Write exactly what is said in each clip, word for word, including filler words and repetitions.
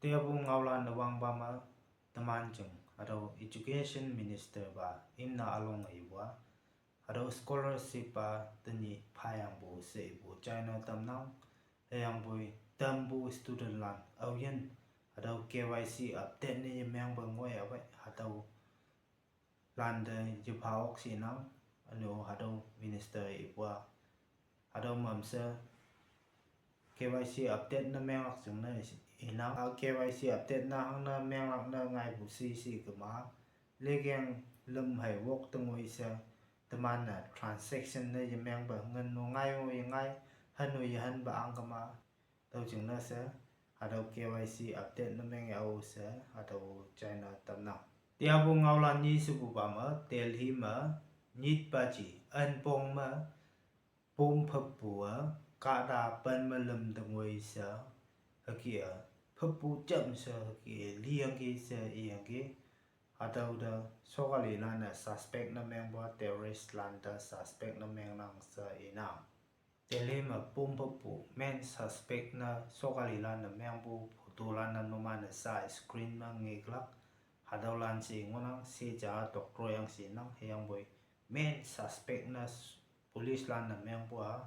Teapu ngaolan üwangpa me teman jing hatüo education minister pa imna ülong ipu a, hatüo scholarship pa tenyih phayangpu she ipu china tamnang. Hüyangpoi tampu student lan aoyin hatüo K Y C update ne yemengpe ngoi awei hatüo lante yepha ok shinang. Üno hatüo minister ipu a, hatüo mamshe K Y C update ne menglak jingne inang. A K Y C update ne hangne menglak ne ngaipu shi shi kema, lekeng lüm hei wok tengoi she, teman-e transaction ne yemengpe ngin no ngai o yengai, han o yehanpa ang kema, tüo jingne she, hatüo K Y C update ne meng yao she hatüo china tamnang. Teapu ngaolan nyi shepupa me Delhi me nyitpa ji ünpong me pom phüppu a, kahta pen me lüm tengoi she, hüke a, phüppu jam she hüke liyangki she iyangki. Hatüo te sokalilan-e suspect ne mengpu a, terrorist lan te suspect ne mengnang she inang. Delhi me pom phüppu main suspect ne sokalilan-e mengpu photolan-e numan-e sa screen me ngeklak. Hatüolan she ngohnang, she ja doctor yang shinang, hüyangpoi main suspect ne police lan-e mengpu a,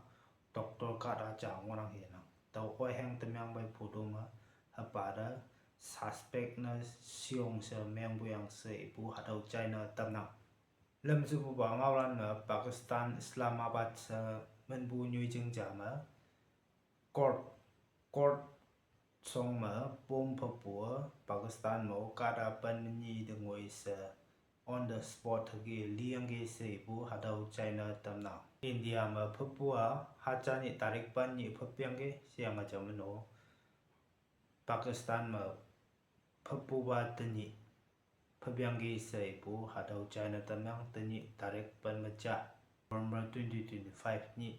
doctor kahta ja ngohnang hinang. Tüo oiheng temyang pei photo me, hüpa te suspect ne shiong she mengpu yang she ipu hatüo china tamnang. Lüm shepupa ngaolan me Pakistan Islamabad she minpu nyoijing ja me court, court shong me pom phüppu a, Pakistan me kahta pen me nyi tengoi she on the spot hüke liyangki she ipu hatüo china tamnang. India me phüppu a, haja nyih tarik pen nyih phüpyangki sheyange ja meno, Pakistan me phüppupa tenyih phüpyangki she ipu hatüo china tamnang. Tenyih tarik pen me ja, November twenty twenty-five nyih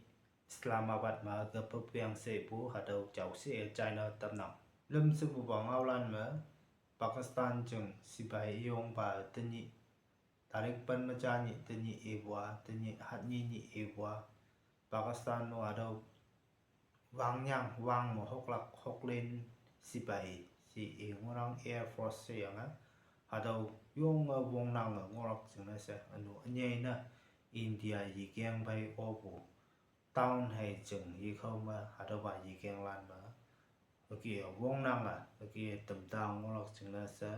Islamabad me ke phüpyang she ipu hatüo jao she china tamnang. Lüm shepupa ngaolan me Pakistan jing sipai üyongpa tenyih tarik pen me ja nyih tenyih ipu a, tenyih hat nyi nyih ipu a, Pakistan no hatüo wangyang wang me hoklak hoklen sipai she i ngohnang, Air Force sheyange, hatüo yonge wongnange ngohlak jingne she, üno ünyei ne India yekeng pei opu town hei jing yekhao me hatüopa yekenglan me hüke wongnange hüke tamta ngohlak jingne she,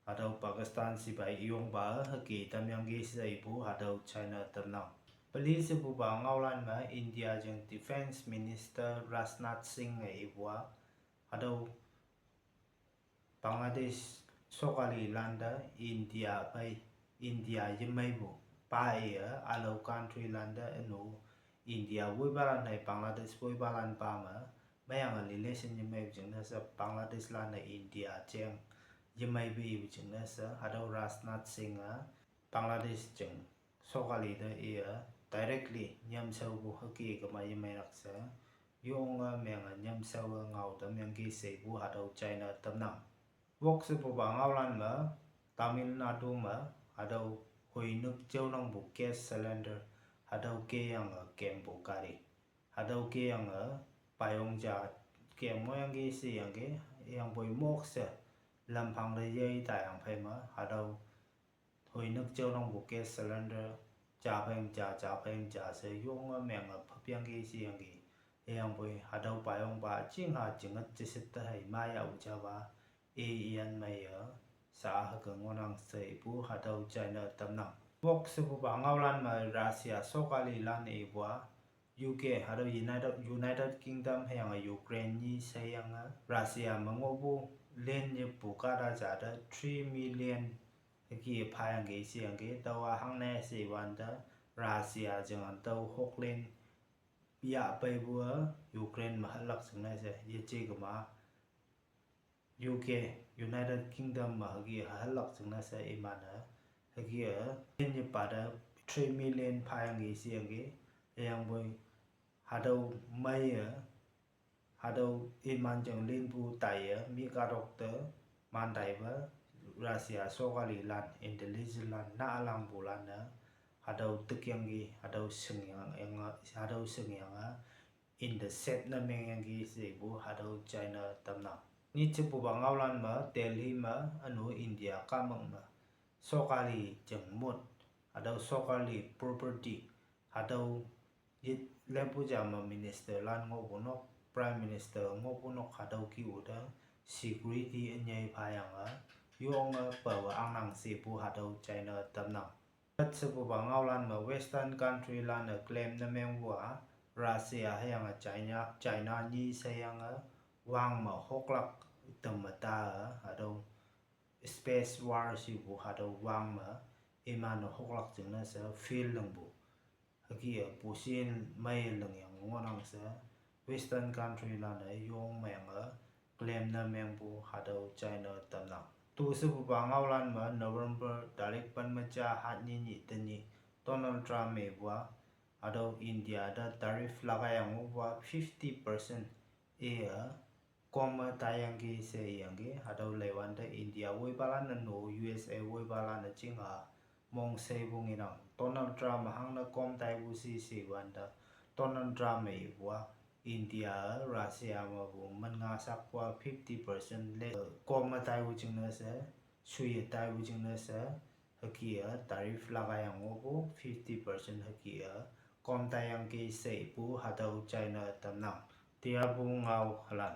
hatüo Pakistan sipai üyongpa hüke tamyangki she ipu hatüo china tamnang. Peli shepupa ngaolan me India jing Defence Minister Rajnath Singh-e ipu a, hatüo Bangladesh sokalilan te India pei, India yemeipu pa iye ülao countrylan te üno India woipalan hei Bangladesh woipalan pa me, meyange relation yemeipu jingne she Bangladeshlan-e India jeng yemeipu ipu jingne she hatüo Rajnath Singh-e Bangladesh jing sokali te iye directly nyamshaopu hüke kema yemeinak she, yonge menge nyamshaowe ngao tamyangki she ipu hatüo china tamnang. Wok shepupa ngaolan me, Tamil Nadu me, hatüo hoinük jaonangpu gas cylinder, hatüo keyange kempu kali, hatüo keyange payong ja kem ngohyangki sheyangki, hüyangpoi mok she lamphang te yei tayang phei me hatüo hoinük jaonangpu gas cylinder, ja pheng ja, ja pheng ja she yonge menge phüpyangki sheyangki, hüyangpoi hatüo payongpa chingha jinget jeshet te hei mayahpu japa, i iyan meiye, sa hüke ngohnang she ipu hatüo china tamnang. Wok shepupa ngaolan me Russia sokalilan ipu a, U K, hatüo United, United Kingdom hüyange Ukraine nyi sheyange Russia me ngohpu lin yepu kahta ja te three million hüke phayangki sheyangki, tüowa hangne she iwante Russia jing hatüo hoklin yahpeipu a Ukraine me hahlak jingne she yeje kema U K, United Kingdom me hüke hahlak jingne she iman-e hüke a lin yepa te three million phayangki sheyangki, hüyangpoi hatüo meiye, hatüo iman jing linpu taiye mi kahtok te man taipe Russia sokalilan, intelligence lan nahlangpulan-e hatüo tikyangki, hatüo shingyang, hatüo shingyange intercept ne mengyangki she ipu hatüo china tamnang. Nyi chipupa ngaolan me Delhi me ünu India kahmük me sokali jing mot, hatüo sokali property, hatüo ye lepu ja me ministerlan ngohpu nok, Prime Minister ngohpu nok hatüo kih-o te security ünyei phayange, yonge pawe angnang shepu hatüo china tamnang. Tat shepupa ngaolan me Western countrylan-e claim ne mengpu-a, Russia hüyange China, China nyi sheyange wang me hoklak temme ta-e hatüo space war shipu hatüo wang me iman-e hoklak jingne she feel lingpu. Hüke-e pusin mei lingyang ngohnang she Western countrylan-e yong meyange claim ne mengpu hatüo china tamnang. Tu shepupa ngaolan me November tarik pen me ja hat nyi nyih tenyih Donald Trump ipu-a hatüo India te tariff lagayang ngohpu-a fifty percent iye kom me taiyangki she iyangki, hatüo leiwante India woipalan-e no U S A woipalan-e chinga mongsheipu ngenang. Donald Trump hangne kom taipu she she wante Donald Trump-e ipu-a India-e Russia mepu min nga sakpu-a fifty percent le kom me taipu jingne she, shuye taipu jingne she, hüke-e tariff lagayang ngohpu fifty percent hüke-e kom taiyangki she ipu hatüo china tamnang. Tiapu ngao halan.